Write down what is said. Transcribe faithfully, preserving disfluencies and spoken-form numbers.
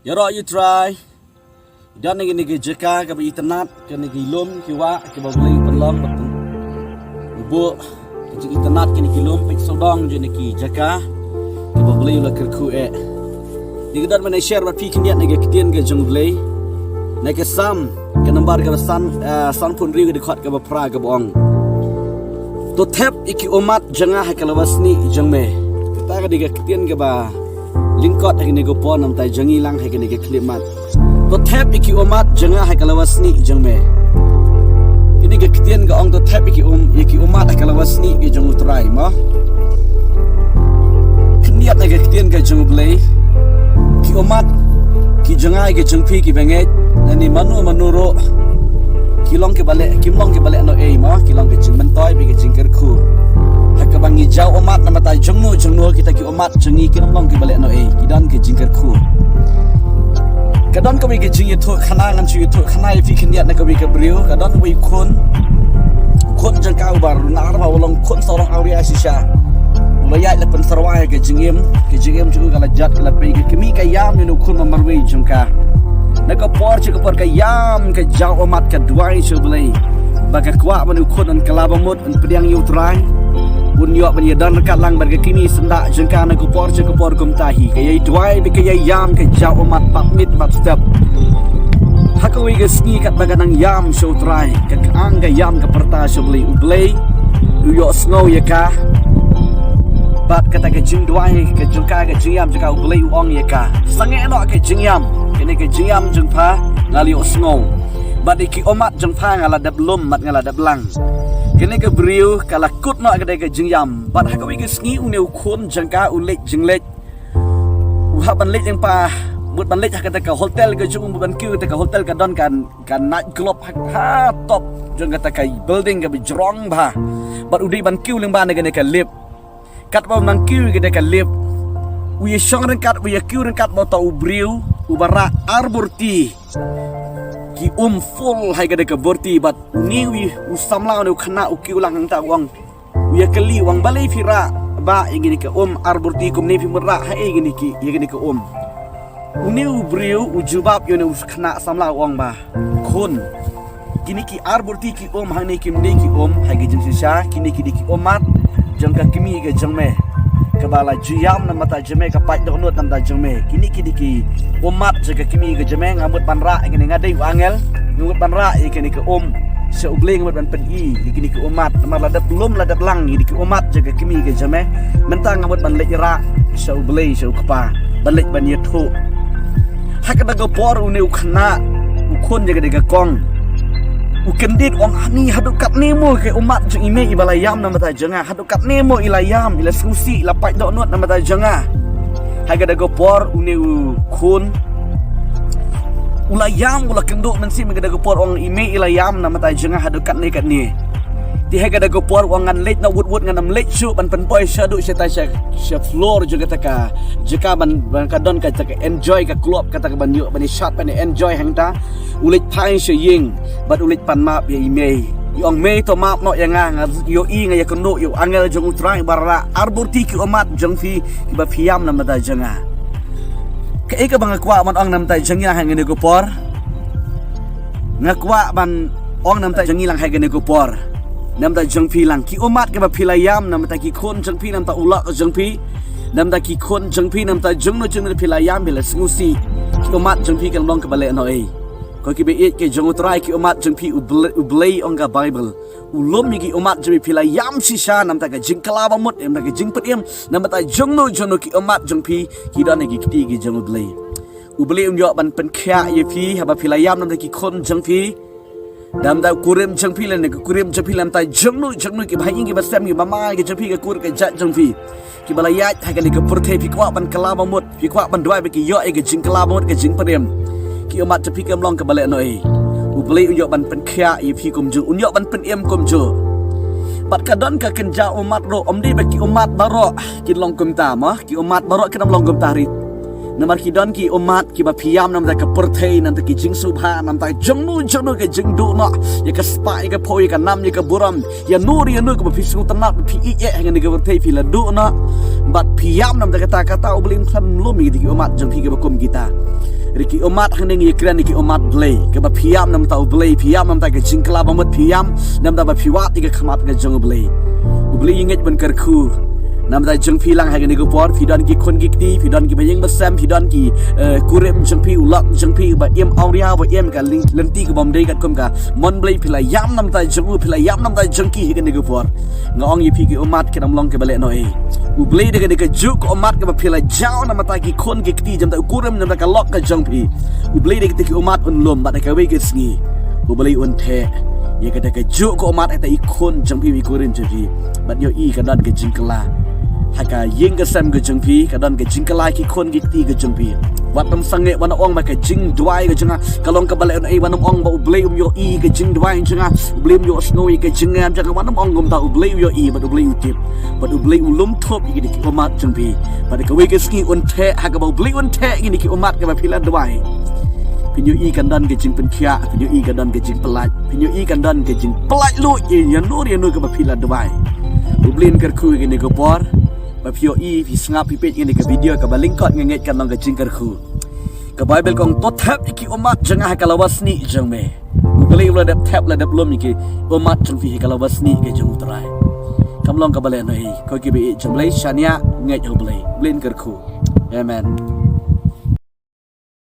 Ïaroh ïa u Trai. Don na kine ki jaka kaba itynnad, kine ki lum ki wah kiba U Blei u pynlong bad u buh ka jingitynnad, kine ki lum peit sawdong jong kine ki jaka kiba U Blei u la kyrkhu eh. Ngi ka don ban share bad phi khyndiat na ka ktien ka jong U Blei. Na ka Salm ka nambar kaba san, eh, sanphew hynriew, ka dkhot kaba phra kaba ong: To thep ïa ki ummat jong nga ha ka lawasnieh jong me. Kata ka dei ka ktien kaba lyngkot ha kane ka por namar ta jong ngi lang ha kane ka khyllipmat. To thep ïa ki ummat jong nga ha ka lawasnieh jong me. Kane ka ktien ka ong to thep ïa ki um, ïa ki ummat ha ka lawasnieh ka jong U Trai mo. Khyndiat na ka ktien ka jong U Blei. Ki ummat ki jong nga, ki jong phi kiba ngeit, lane mano mano ruh, ki long kiba leh, kim long kiba lehnohei mo, ki long ka jingmyntoi bad ka jingkyrkhu. Ha kaba ngi jaw ummat namar ta jongno jongno, kita ki ummat jong ngi kim long kiba lehnohei, ki don ka jingkyrkhu. Ka don kawei ka jingïathuhkhana, ngan shu ïathuhkhana ïa phi khyndiat na kawei ka briew. Ka don kawei u khun, u khun jong ka uba runar bha, u long khun sawdong awria shisha. U la ïaid la pynsyrwa ïa ka jingim, ka jingim jong u ka la jot ka la pei, ka kmie ka ïam ïa une u khun ba marwei jong ka. Na ka por sha ka por ka ïam, ka jaw ummat, ka duwai sha U Blei ba ka kwah ba une u khun un kylla ba mut, un pdiang ïa U Trai, un ïoh ban ïadon ryngkat lang bad ka kmie syndah jong ka. Na ka por sha ka por kumta hi ka ïai duwai bad ka ïai ïam, ka jaw ummat bad miet bad step. Ha kawei ka sngi katba ka nang ïam sha U Trai, ka ang ka ïam ka pyrta sha U Blei, U Blei u ïohsngew ïa ka. Bad kata ka jingduwai ka jong ka, ka jingïam jong ka, U Blei u ong ïa ka: Sangeh noh ka jingïam, kane ka jingïam jong pha nga la ïohsngew. Bad ïa ki ummat jong pha nga la dep lum bad nga la dep lang. Kane ka briew ka la kut noh kata ka jingïam. Bad ha kawei ka sngi une u khun jong ka u leit jingleit. U hap ban leit lyngba, mut ban leit ha kata ka hotel ka jong u, mut ban kiew kata ka hotel, ka don ka, ka night club ha, ha top jong kata ka building kaba jrong bha. Bad u dei ban kiew lyngba na kane ka lift. Katba u nang kiew ïa kata ka lift, u ïashong ryngkat, u ïakiew ryngkat bad uta u briew uba rah ar burti ki um full ha kata ka burti. Bad une u, u samla, une u khynnah u kiew lang hangta, u ong, u ïakylli, u ong: Balei phi rah bah ïa kine ki um ar burti kumne, phi mut rah haei ïa kine ki, ïa kine ki um? Une u briew u jubab ïa une u khynnah samla, u ong ba: Khun, kine ki ar burti ki um hangne kim dei ki um ha ka jingshisha, kine ki dei ki ummat jong ka kmie ka jong me, kaba la ju ïam namar ta jong me, ka pait dohnud namar ta jong me. Kine ki dei ki ummat jong ka kmie ka jong me. Nga mut ban rah ïa kine, nga dei u angel, nga mut ban rah ïa kine ki um sha U Blei, nga mut ban pyni ïa kine ki ummat, namar la dep lum la dep lang, ïa kine ki ummat jong ka kmie ka jong me. Mynta nga mut ban leit rah sha U Blei, sha U Kpa, ban leit ban ïathuh. Ha kata ka por une u khynnah, u khun jong kata ka kong, u kyndit, u ong: Hani, haduh katne mo ki ummat jong i mei iba la ïam namar ta jong nga? Haduh katne mo i la ïam, i la sngewsih, i la pait dohnud namar ta jong nga? Ha kata ka por une u khun u la ïam, u la kynduh mynsiem ha kata ka por, u ong: I mei i la ïam namar ta jong nga haduh katne katne. Te ha kata ka por u ong: Ngan leit noh wut wut, ngan ym leit shuh ban pynpoi shaduh shata sha, sha floor jong kata ka jaka ban, ban ka don kata ka enjoy, ka club kata ka ban ïoh ban ïashad ban enjoy hangta. U leit phai sha ïing bad u leit pan map ïa i mei. I ong: Mei, to map noh ïa nga, nga ïohi, nga ïakynduh ïa u angel jong U Trai ba rah ar burti ki ummat jong phi kiba phi ïam namar ta jong nga. Kaei kaba nga kwah ban ong namar ta jong ngi ha kane ka por? Nga kwah ban ong namar ta jong ngi lang ha kane ka por, namar ta jong phi lang, ki ummat kiba phi la ïam namar ta ki khun jong phi, namar ta u lok jong phi, namar ta ki khun jong phi, namar ta jongno jongno phi la ïam, phi la sngewsih, ki ummat jong phi kan long kaba lehnohei. Ko kiba ïeit ki jong U Trai, ki ummat jong phi U Blei, U Blei ong ka Baibl u lum ïa ki ummat jong phi, phi la ïam shisha namar ta ka jingkylla ba mut, namar ta ka jingpynim, namar ta jongno jongno, ki ummat jong phi ki don ha ki kti ki jong U Blei. U Blei un ïoh ban pynkhiah ïa phi haba phi la ïam namar ta ki khun jong phi, namar ta u kurim jong phi, lane ka kurim jong phi, namar ta jongno jongno, kiba ha ïing kiba sem, kiba ma ki jong phi, ka kur ka jait jong phi, kiba la ïaid ha kane ka pyrthei, phi kwah ban kylla ba mut, phi kwah ban duwai ba ki ïoh ïa ka jingkylla ba mut, ka jingpynim, ki ummat jong phi kim long kaba lehnohei. U Blei un ïoh ban pynkhiah ïa phi kumjuh, un ïoh ban pynim kumjuh. Bad ka don ka kynja ummat ruh, ym dei ba ki ummat baroh kin long kumta mo, ki ummat baroh kin ym long kumta rit. Namar ki don ki ummat kiba phi ïam namar ka pyrthei, namar ki jingsngewbha, namar jong nu jong nu, ka jingduh noh, ïa ka spah, ïa ka phew, ïa ka nam, ïa ka burom, ïa nu ïa nu kaba phi sngewtynnat, phi ïeit hangne ka pyrthei phi la duh noh. Bad phi ïam namar kata, kata U Blei um khlem lum ïa ki ummat jong phi kiba kum kita. Ri ki ummat hangne ngi kren ïa ki ummat Blei, kaba phi ïam namar U Blei, phi ïam namar ka jingkylla ba mut, phi ïam namar ba phi wad ïa ka khmat ka jong U Blei. U Blei u ngeit ban kyrkhu namar jong phi lang hangne ka por, phi don ki khun ki kti, phi don kiba ïing ba sem, phi don ki, eh, kurim jong phi, u lok jong phi ba im awria, ba im ka ling-, lynti ka bym dei katkum ka mon Blei, phi la ïam namar jong u, phi la ïam namar jong ki hangne ka por. Nga ong ïa phi ki ummat kim long kiba leh noh ei. U Blei da kane kajuh ka ummat kaba phi la jaw namar ki khun ki kti, namar u kurim, namar ka lok ka jong phi. U Blei da kita ki ummat un lum, bad da kawei ka sngi U Blei un theh ïa kata kajuh ka ummat, ïa kita i khun jong phi, i kurim jong phi. Bad ïohi ka don ka jingkylla ha ka ïing ka sem ka jong phi, ka don ka jingkylla ki khun ki kti ka jong phi. Wat nym sangeh, wat nym ong ba ka jingduwai ka jong nga ka long kaba leh noh ei, wat nym ong ba U Blei um ïohi ka jingduwai jong nga, U Blei um ïohsngew ïa ka jingem jong nga, wat nym ong kumta. U Blei u ïohi bad U Blei u tip. Bad U Blei u lum thup ïa kine ki ummat jong phi. Bad da kawei ka sngi un theh, ha kaba U Blei un theh ïa kine ki ummat kaba phi la duwai. Phin ïohi kan don ka jingpynkhiah, phin ïohi kan don ka jingpyllait, phin ïohi kan don ka jingpyllait luid ïa nu ïa nu kaba phi la duwai. U Blei un kyrkhu ïa kane ka por. Ba phi ïohi, phi sngap, phi peit ïa kane ka video kaba lyngkot, nga ngeit kan long ka jingkyrkhu. Ka Baibl ka ong, to thep ïa ki ummat jong nga ha ka lawasnieh jong me. U Blei u la dep thep, la dep lum ïa ki ummat jong phi ha ka lawasnieh ka jong U Trai. Kam long kaba leh noh ei. Ko kiba ïeit jong U Blei, shaniah, ngeit ha U Blei. U Blei un kyrkhu. Amen.